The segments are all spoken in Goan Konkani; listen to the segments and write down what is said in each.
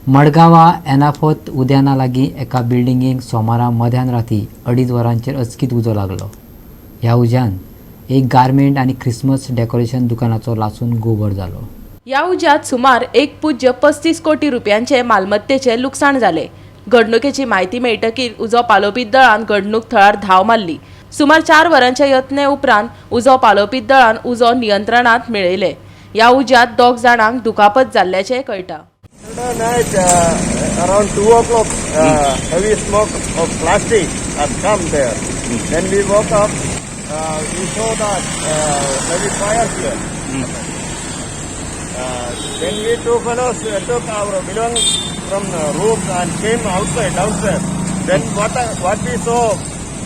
मडगांवा एनाफोत उद्याना लागीं एका बिल्डिंगेक सोमारा मध्यान राती 2:30 वरांचेर अचकीत उजो लागलो. ह्या उज्यान एक गार्मेंट आनी क्रिसमस डेकोरेशन दुकानाचो लासून गोबर जालो. ह्या उज्यांत सुमार 1.35 कोटी रुपयांचे मालमत्तेचे लुकसाण जाले. घडणुकेची म्हायती मेळटकीर उजो पालोवपी दळान घडणूक थळार धांव मारली. सुमार 4 वरांच्या यत्ने उपरांत उजो पालोवपी दळान उजो नियंत्रणात मेळयले. ह्या उज्यांत दोग जाणांक दुखापत जाल्ल्याचें कळटा. Yesterday night, around 2 o'clock, heavy smoke of plastic has come there. Then we woke up, we saw that heavy fire here. Then we two fellows took our belongings from the rooms and came outside, downstairs. Then what we saw,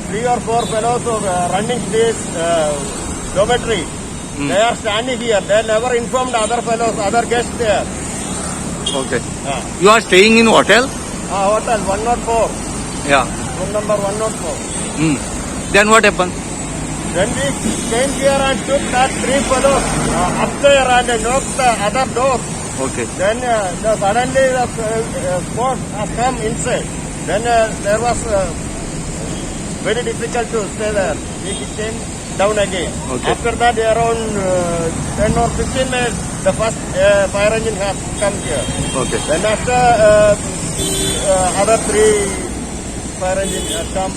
three or four fellows were running this dormitory. They are standing here. They never informed other fellows, other guests there. Okay. You are staying in hotel? Ah, hotel 104. Room number 104. Then what happened? Then we came here and took that three fellows upstairs and knocked the other door. Then suddenly the smoke has come inside. Then there was very difficult to stay there. We came down again. After that, around 10 or 15 minutes, the first fire engine has come here. Then after other three fire engine has come.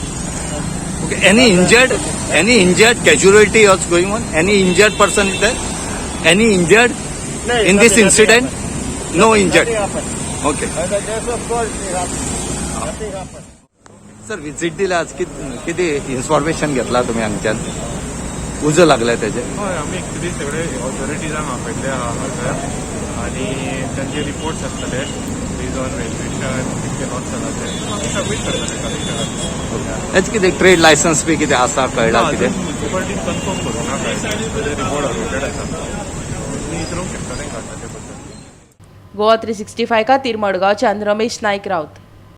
Okay. Any injured? Any injured casualty was going on? Any injured person is there? Any injured No, in this nothing incident? Happened. No injured. Nothing happened. Okay. By the grace of God, it happened. Nothing happened. Sir, visit दिला आज, किती इन्फॉर्मेशन घेतला तुम्ही हांगच्यान? उजो लागलाय त्याचे. हय, आमी एक्चुली सगळे ऑथॉरिटीजांक आपयल्ले आहा हांगासर आनी तांचे रिपोर्ट्स आसतले बेज ऑन व्हॅल्युएशन, कितके लॉस जाला ते आमी सबमीट करतले कमिशनराक. हेच कितें ट्रेड लायसन्स बी कितें आसा, कळ्ळा कितें? म्युन्सिपालिटीन कन्फर्म करूं ना काय, ताजे रिपोर्ट अवेटेड आसा. तुमी विचारूंक शकता तांकां ताचे बद्दल. गोवा 365 खातीर मडगांवच्यान रमेश नायक राऊत.